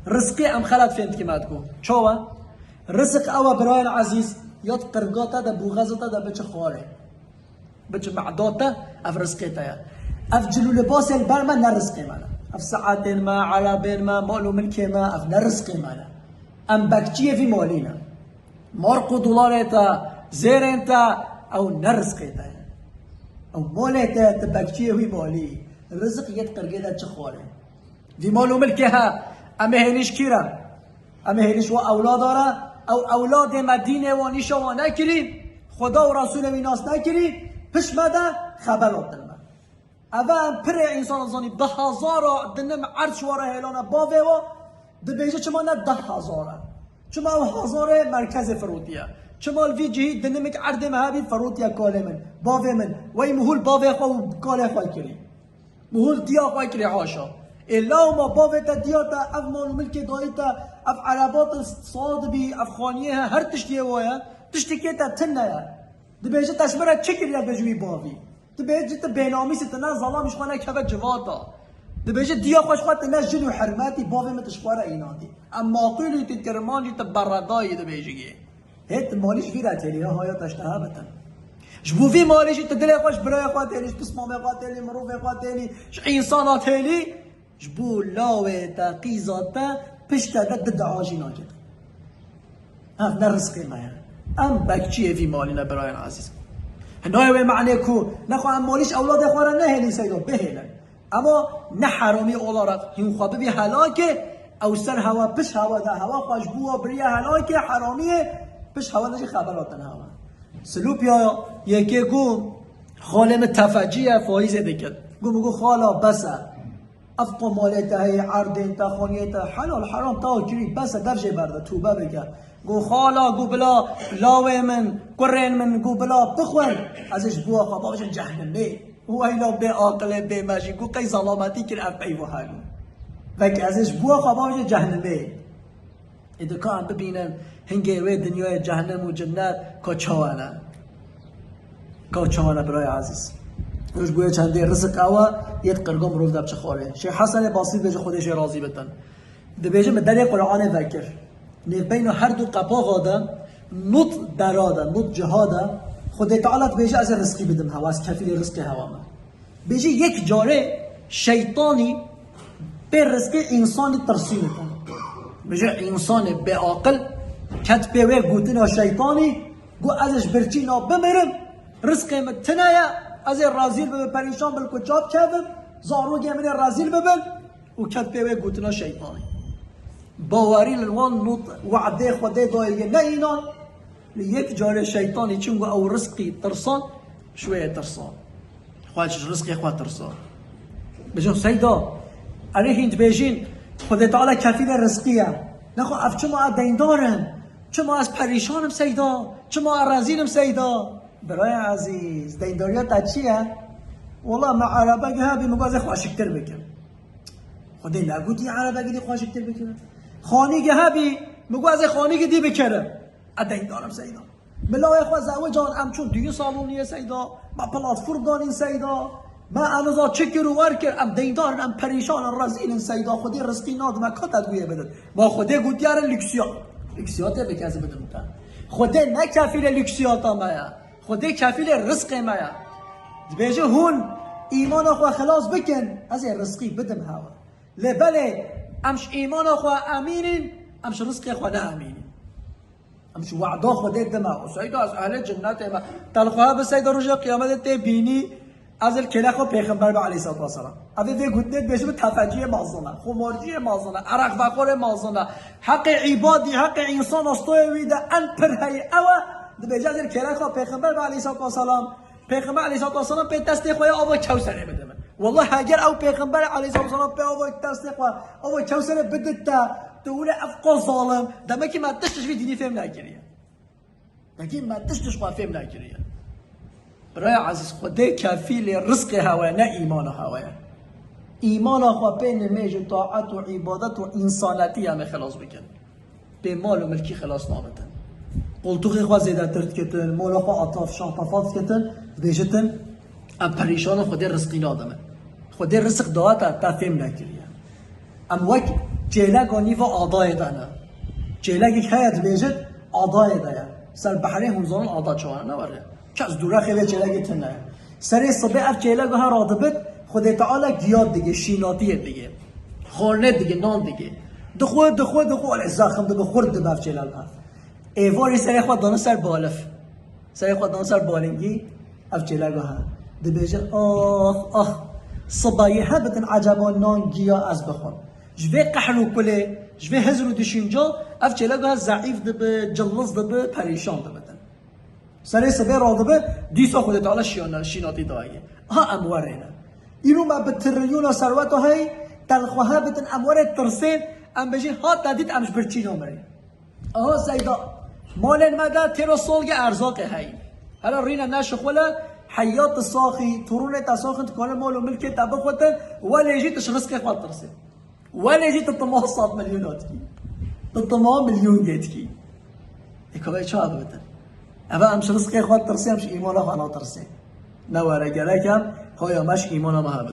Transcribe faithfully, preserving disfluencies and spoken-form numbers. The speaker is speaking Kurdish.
Rizqê em xelat fêm dikî me digo. Çawa? Rizq ew e birayên ezîz, ya di qirga te de, bûxeza te de biçi xwarê. Biçi mehda te, ev rizqê te ye. Ev cil û libasên ber me ne rizqê me ne. Ev saetên me, erebên me, mal û milkê me, ev ne rizqê me ne. Em bekçiyê vî malî ne. Mark û dolarê te, zêrên te, ew ne rizqê te ye. Ew malê te, tu bekçiyê wî malî. Rizq yê di qirgê de çi xwarê. Vî mal û milkê he, em ê hêlî ji kî re? Em ê hêlî ji we ewlada re? Ew ewladê me dînê wan nîşa wan nekirî, Xweda û Resûlê wî nas nekirî, pişt me de xebera din me. Eve em pirê însan zanî, bi hezara dinim erd ji we re hêlane bavê we, dibêje çima ne deh hezar e? Çima ew hezarê merkezê firotiye? Çima li vî cihî dinimik erdê me hebî firotiye kalê min, bavê min? Wey mihûl bavê xwe û kalê xwe kirî. Mihûl diya xwe kirê haşa. Ê law ma bavê te diya te ev mal û milkê dayî te, ev erebat saz bî, ev xaniyê he, her tiştiyê wa ye, tiştekê te tune ye. Dibêje te ji min re çi kiriye, dibêje wî bavî. Dibêje tu bênamîsî, tu ne zelamî, ji xwe nekeve civata. Dibêje diya xwe ji xwe tu ne jin û hermetî, bavê min tu ji xwe re înandî. Em maqûlî tu kirmancî tu beredayî dibêjigê. Hê tu malî ji vî re têlî, ya haya te ji te hebitin. Ji bo vî malî jî tu dilê xwe ji birayê xwe têlî, ji pismamê xwe têlî, mirovê xwe têlî, ji însana têlî, ji bo lawê te, qîza te, pişte de di dua jî nake. Ev ne rizqê me ye. Em bekçiyê vî malî ne birayên ezîz. Hinayê wê manê ku nexwe em malî ji ewladê xwe re nehêlîn seyda, bihêlin. Ama ne heramî olarak hîn xwe bibî helakê, ew ser hewa, piş hewa de hewa xwe ji bo we biriye helakê, heramiyê, piş hewa de jî xebera te nehewa. Silûpya yekê got, xalê min tefecî ye, faîzê dikir. Got, min got, xala, bes e. Ev qomalê te heye, erdên te, xaniyê te, helal, heram te kirî, bes e, dev jê berde, tûbe bike. Got, xala, got, bila lawê min, kurên min, got, bila bixwin, ez ê ji bo we xwe bavêjin cehnemê. Weyla bê aqilê bê mejî, ku qey zalametî kir ev peyva helo. Veke ez ê ji bo xwe bavêje cehnemê. Ê dika em bibînin hingê wê dinyayê cehnem û cinnet ka çawa ne? Ka çawa ne birayê ezîz? Ji bo yê çendê rizq ew e, yê di qirga mirov de biçe xwarê. Şêx Hesenê Basrî dibêje Xwedê jê razî bitin. Dibêje min derê Qur'anê vekir. Nêvbeyna her du qepaxa de, nut dera de, nut ciha de, Xwedê Teala dibêje ez ê rizqî bidim hewa, ez kefîlê rizqê hewa me. Bêje yek carê şeytanî pê rizqê însanî tirsîne kene. Bêje însanê bêaqil ket pê wê gotina şeytanî, got ez ê ji birçîna bimirim, rizqê min tune ye, ez ê rezîl bibim, perîşan bibim, ku çap kevim, zarokê min ê rezîl bibin. Û ket pê wê gotina şeytanê. Bawerî li wan nût we'dê Xwedê dayê ne înan, li yek carê şeytanî çimku ew rizqî tirsan, ji wê tirsan. Xwe ji rizqê xwe tirsan. Bêjin Seyda, erê hîn dibêjin, Xwedê Teala kefîlê rizqî ye. Nexwe ev çima ez deyndar im? Çima ez perîşan im Seyda? Çima ez rezîl im Seyda? Birayê ezîz, deyndariya te çi ye? Wela me erebek hebî, min got ez ê xweşiktir bikim. Xwedê negotiye erebekî dî xweşiktir bikire. Xanîgî hebî, min got ez ê xanîgî dî bikirim. Ez deyndar im Seyda. Min lawê xwe zewican, em çûn düğün saloniyê Seyda. Me platform danîn Seyda. Me aniza çi kir û wer kir. Em deyndar in, em perîşan in, rezîl in Seyda. Xwedê rizqî nadime, ka te diguye bidin. Ma Xwedê gotiye re lüksiyat. Lüksiyatê bike ez bidim te. Xwedê ne kefîlê lüksiyata me ye. Xwedê kefîlê rizqê me ye. Dibêje hûn îmana xwe xilas bikin, ez ê rizqî bidim hewa. Lê belê em ji îmana xwe emîn in, em ji rizqê xwe ne emîn in. Em ji weda Xwedê dime. Û Seyda ez ehlê cinnetê me. Te li xwe bi Seyda roja qiyametê tê bînî, ez li kêlê xwe pêxember be aleyhissalatu vesselam. Ev ê vê gotinê dibêje bi tefeciyê mezin e, xumarciyê mezin e, ereqvexorê mezin e. Heqê îbadî, heqê însan astoyê wî de en pir heyî ew e, dibêje ez ê li kêlê xwe pêxember be aleyhissalatu vesselam. Pêxember aleyhissalatu vesselam pê destê xwe ya ava Kewserê bide min. Wallah heger ew pêxember aleyhissalatu vesselam pê ava destê xwe, ava Kewserê bidit te, tu wile ev qo zalim, demekî me tişt ji vî dînî fêm nekiriye. Demekî me tişt ji xwe fêm nekiriye. Biraya ezîz, Xwedê kefîlê rizqê hewa ye, ne îmana hewa ye. Îmana xwe pê nimêj û taet û îbadet û însanetî em ê xilas bikin. Pê mal û milkî xilas nabitin. Qoltuxê xwe zêdetir dikitin, mala xwe ataf, şatafat dikitin, dibêjitin, em perîşan in, Xwedê rizqî nade me. Xwedê rizq daye te, te fêm nekiriye. Em wek Çêleka nîva adayê de ne. Çêlekek heye dibêjit adayê de ye. Ser behrê hûn zanin ada çawa ne were. Kes dûrexê vê çêlekê tune ye. Serê sibê ev çêleka he radibit, Xwedê Teala giya digê, şînatiyê digê. Xwarine digê, nan digê. Dixwe, dixwe, dixwe, wele zexm dibe, xurt dibe ev çêleka. Êvarî serê xwe dane ser balif. Serê xwe dan ser balingî, ev çêleka he. Dibêje, "Ax, ax, sibayê hebitin eceba nan giya ez bixwim." Ji vê qehr û kulê, ji vê hizr û dişînca, ev çêleka he zeîf dibi, ciliz dibi, perîşan dibitin. Serê sibê radibi, dîsa Xwedê Teala şiyana-, şînatî dayê. Ha em werê ne. Îro me bi trilyona serweta hey, tenxwe hebitin em werê tirsên, em bêjin, "Ha te dît em ji birçîna mirî." Aha Seyda, malên me de têro solge erzaqê heyî. Hele rîne neşixwile, heyat saxî, torûnê te saxin, dikane mal û milkê te bixwetin, welê jî tu ji rizqê xwe tirsê. Welê jî tu tima sed milyon dikî. Tu tima milyon gê dikî. Ê kavê çawa bibitin? Eve em ji rizqê xwe tirsê, em ji îmana xwe natirsê. Ne were gerek em, xwe ya me ji îmana me hebin.